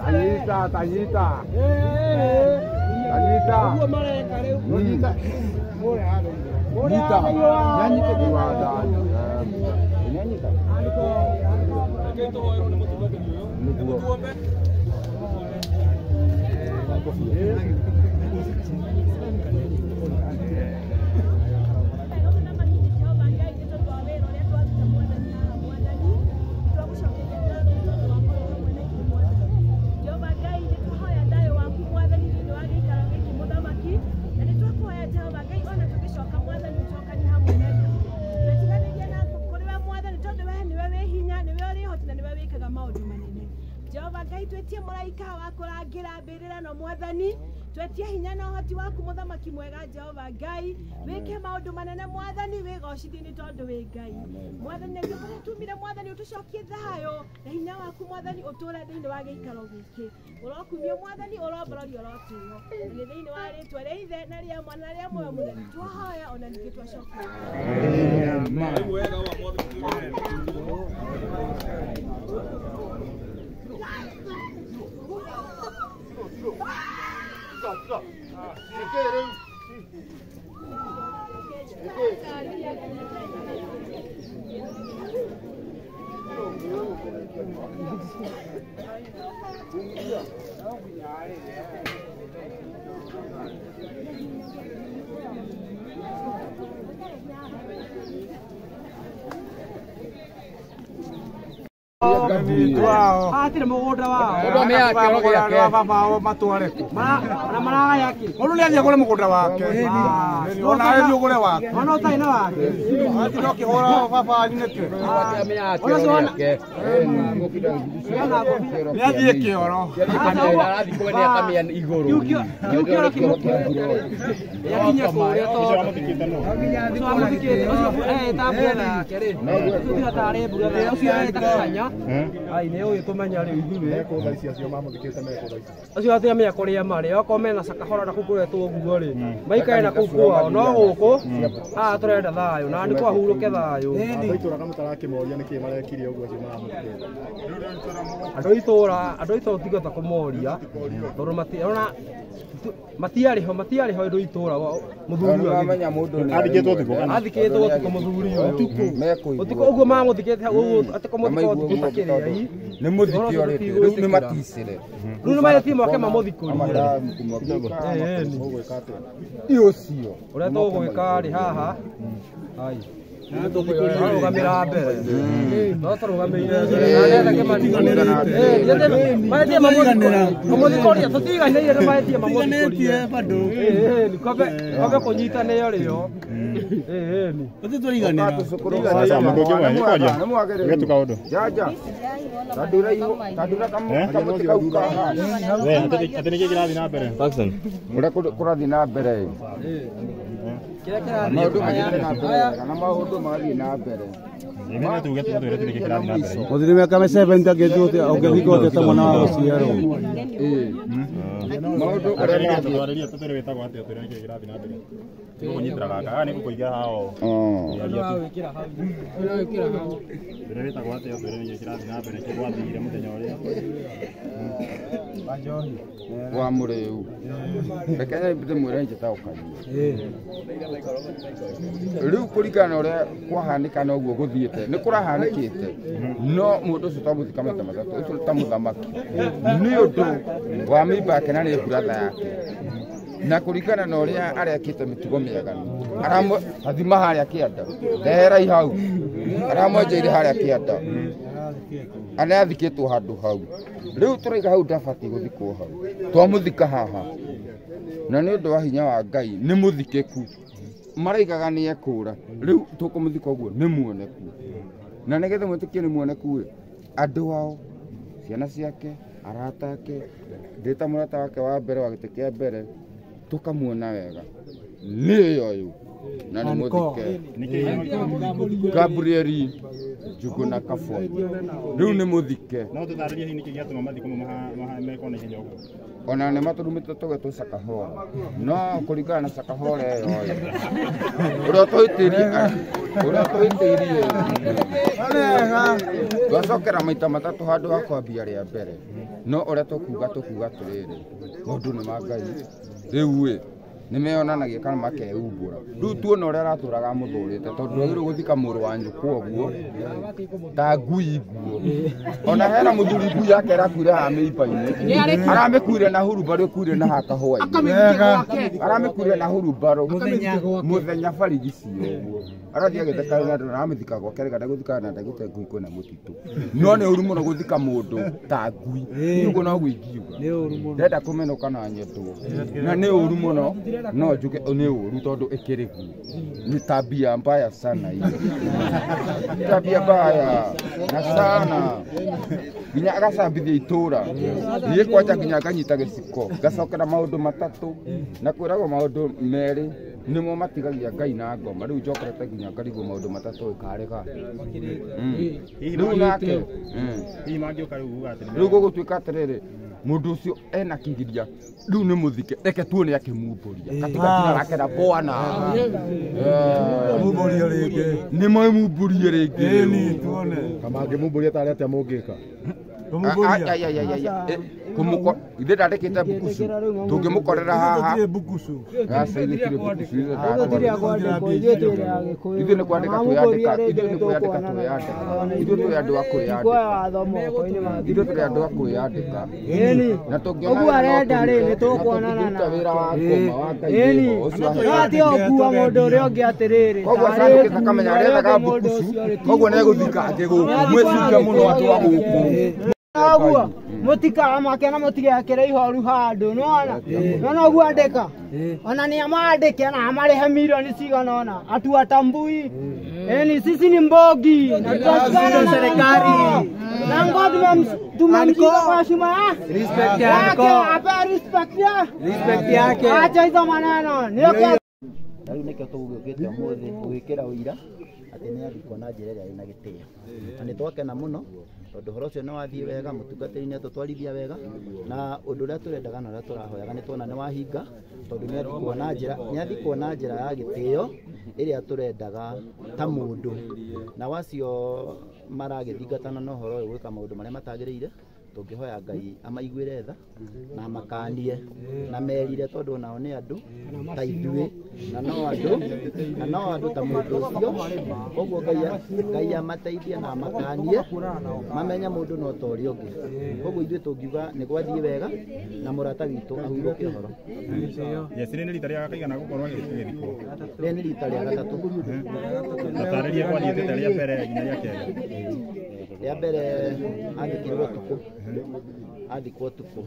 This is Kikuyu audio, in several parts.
Tanyita, tanyita. Tanyita. Nyita. Nyita. Nyanyite kiwanda. Nyanyita. Twetie mũraika wa kũrangĩra mbĩrĩra no mwathani twetie hinya na ũhoti waku mũthamaki mwega Jehova Ngai wĩke maũndũ manene mwathani wĩgocithie nĩ tondũ wĩ Ngai mwathani nĩguo kũrĩa tumire mwathani ũtũcokie thayũ na hinya waku mwathani ũtũũre thĩinĩ wa gĩikaro gĩkĩ ũrokumio mwathani ũromborerio ũrotĩo na nĩ thĩinĩ wa rĩtwa rĩa Ithe na rĩa Mwana na rĩa Muoyo Mũtheru twahoya ona ningĩ twacokia. Atire mugunda wao baba matware ku na maragaya ki Mũndũ nĩ athiĩ agũre mũgũnda wake ona athiĩ ũgũre wake mwana ũtarĩ na wake athiĩ no kĩhũra baba wanyu nĩkĩ nĩ athiĩ kĩoro kĩu kĩoro yakinya kũrĩa tondũ amũthikĩte ũcio eta mbura yake rĩ ũcio tiga tarĩ mbura ũcio eta kanya ai nĩ ũĩ tũmenya rĩu ithuĩ acio atia kũrĩa marĩ okorwo mena cakahora na kũu kũretwo ũguo rĩ maikare na kũu kwao no gũkũ haha tũrenda thayũ na nĩ kwahurũke thayũ. Andũ a itũra tũtingĩhota kũmoria tondũ ona matiarĩ ho andũ a itũra mũthuri ũyũ athikĩtwo ũtukũ mũthuri ũyũ ũtukũ ũguo mamũthikĩte atĩ kũmũthika ũtukũ takĩrĩ ai nĩ mũthike ũrĩte rĩu nĩ maticire rĩu nĩ marĩtie moke mamũthikũrie ũcio ũrĩa tũgwĩka rĩ haha ai tũrũgamĩra mbere no tũrũgamĩire mbere mamũthikũrie tũtiganĩire nĩ marĩtie mamũthikũrie kwambe kũnyitanĩo rĩo ũrĩa kũrathiĩ na mbere maũndũ mathiĩ na mbere kana maũndũ magathiĩ na mbere Mũthuri mĩaka 70 ũngĩthikwo atĩa ta mwana wa gũciarwo maũndũ ũrĩa marathiĩ wa mũrĩu reke ndĩmwĩre njĩtaũkanie rĩu kũringana na ũrĩa kwahanĩka na ũguo gũthiĩte nĩ kũrahanĩkĩte no mũndũ ũcio twamũthika maita matatũ ũcio ta mũthamaki nĩ ũndũ wa mĩimba yake na nĩ buratha yake na kũringana na ũrĩa arekĩte mĩtugo mĩaganu athima harĩa kĩanda ndeherai hau aramwenjeire harĩa kĩanda ana athikĩtwo handũ hau rĩu tũraiga hau ndabatiĩ gũthikwo hau twamũthika haha na nĩ ũndũ wa hinya wa Ngai nĩ mũthikĩku maraigaga nĩ ekũra rĩu tũkũmũthika ũguo nĩ muoneku na nĩgetha mwĩtĩkie nĩ muoneku ĩ andũ ao ciana ciake arata ake ndĩ ta mũrata wake wa mbere wa gĩtĩ kĩa mbere tũkamuona wega nĩ ũyũ Na nĩ mũthike Gabriel Njuguna Kaboi rĩu nĩ mũthike. No tũtarĩrie hihi nĩkĩ gĩatũma mathiko mekwo na ihenya ũguo? Ona nĩ matũrumĩte tũgetwo Sakahora, no kũringana na Sakahora ĩyo ũrĩa tũhĩtĩirie twacokera maita matatũ handũ ha kwambia rĩa mbere, no ũrĩa tũkuga atĩrĩrĩ, maũndũ nĩ ma Ngai rĩu ĩ nĩmeyonanagia kana makeumbũra. Rĩu tuona ũrĩa aratũraga amũthũrĩte tondũ ndwagĩrĩirwo gũthika mũrũ wa nyũkwa ũguo ta ngui nguo. Ona hena mũthuri ngui yake ĩrakuire haha mĩimba-inĩ, aramĩkuire na hurumbarũ ĩkuire na haha kahũa-inĩ, aramĩkuire na hurumbarũ mũthenya barigici ũguo, arathiĩ agĩtheka na andũ aramĩthika gwake rĩga ndegũthika na ndegũte ngui kwĩna mũtitũ. No nĩ ũru mũno gũthika mũndũ ta ngui, ũguo noguo ingiuga. Ndenda kũmenũka na nyendwo, na nĩ ũru mũno, no njuge nĩ ũru tondũ ĩkĩrĩ guo. Ni tabia mbaya sana hiyo, tabia mbaya na sana, nginya agacambithia itũra. Niĩ kwanja nginya nganyita gĩciko ngacokera maũndũ matatũ na kwĩragwo maũndũ merĩ nĩmo matigagia Ngai na ngoma. Rĩu njokerete nginya ngarigwo maũndũ matatũ ĩkarega. Rĩu nake hihi mangĩũka rĩu uga atĩrĩrĩ, rĩu gũgũtuĩka atĩrĩrĩ, mũndũ ũcio ena kĩgiria rĩu nĩ mũthike, reke tuone akĩmumbũria katika jina lake la Bwana. Mumbũrie rĩngĩ, nĩ mamumbũrie rĩngĩ. Ĩni tuone kama angĩmumbũria tarĩ atĩa mũngĩka. Ithe ndandĩkĩte mbukucu, tũngĩmũkorera haha aca ithuĩ tirĩ mbukucu, ithuĩ nĩ kwandĩka twĩyandĩka, ithuĩ nĩ kwĩyandĩka twĩyandĩka, ithuĩ tũrĩ andũ a kwĩyandĩka, ithuĩ tũrĩ andũ a kwĩyandĩka. Na tũngĩona ũguo arenda rĩ nĩ tũkuonana na wĩra wa ngoma wa Ngai wĩho ũcio no ũkua mũndũ ũrĩa ũngĩ atĩrĩrĩ, koguo acandũkĩte akamenya arethaga mbukucu, koguo nĩ egũthika angĩ gũkũ. Mwĩcunge mũno andũ a gũkũ ũguo mũtikamake na mũtigekĩre ihoru handũ, nĩwona nĩwona ũguo andĩka ona nĩ amandĩke na amarĩhe milioni cigana ũna atuatambui. Eni sisi ni mbogi na tutashikana na serikali na ngo tumemshika kwa heshima Respect yake, ape respect ya respect yake, acha hizo maneno ndio. Na rĩu nĩkĩo tũgũgĩũkĩte ũmũthĩ gũgĩkĩra ũira atĩ nĩ athikwo na njĩra ĩrĩa ĩna gĩtĩo. Na nĩ twakena mũno tondũ ũhoro ũcio nĩ wathiĩ wega, mũtungatĩri nĩ atũtwarithia wega, na ũndũ ũrĩa tũrendaga na ũrĩa tũrahoyaga nĩ tuona nĩ wahinga, tondũ nĩ athikwo na njĩra ya gĩtĩo ĩrĩa tũrendaga ta mũndũ. Na wacio maragĩthingatana na ũhoro ũyũ gwĩka maũndũ marĩa matagĩrĩire, tũngĩhoya Ngai amaiguĩre tha na amakanie na merire, tondũ onao nĩ andũ ta ithuĩ na no andũ ta mũndũ ũcio. Koguo Ngai amateithie na amakanie mamenye mũndũ no ta ũrĩa ũngĩ. Koguo ithuĩ tũngiuga nĩ gwathiĩ wega na mũrata witũ ahurũke ũhoro. Yes, rĩrĩ nĩ rita rĩa kaigana gũkorwo agĩthikwo? Rĩrĩ nĩ rita rĩa gatatũ. Tatarĩrie gwathiĩte ta rĩa mbere nginya rĩa kerĩ. Rĩa mbere athikirwo ũtukũ, athikwo ũtukũ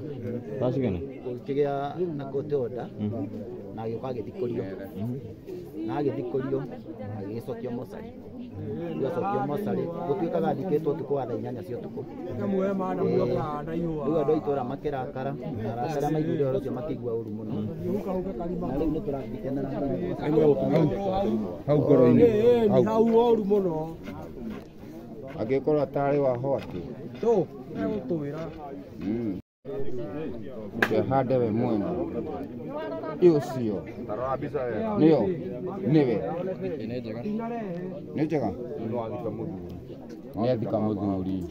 gũkĩgĩa na court order na agĩũka agĩthikũrio, na agĩthikũrio agĩgĩcokio mocarĩ. Rĩu acokio mocarĩ gũtuĩkaga athikĩtwo ũtukũ wa thaa 8 cia ũtukũ. Rĩu andũ a itũũra makĩrakara, na arata arĩa maiguire ũhoro ũcio makĩigua ũru mũno, na rĩu nĩ tũrakenera hau ngoro-inĩ, hau ũru mũno. Angĩkorwo atarĩ wa hoti tũgũtwĩra hande we mwene ũcio nĩyo nĩwe nĩ njega, nĩ athika mũthuri.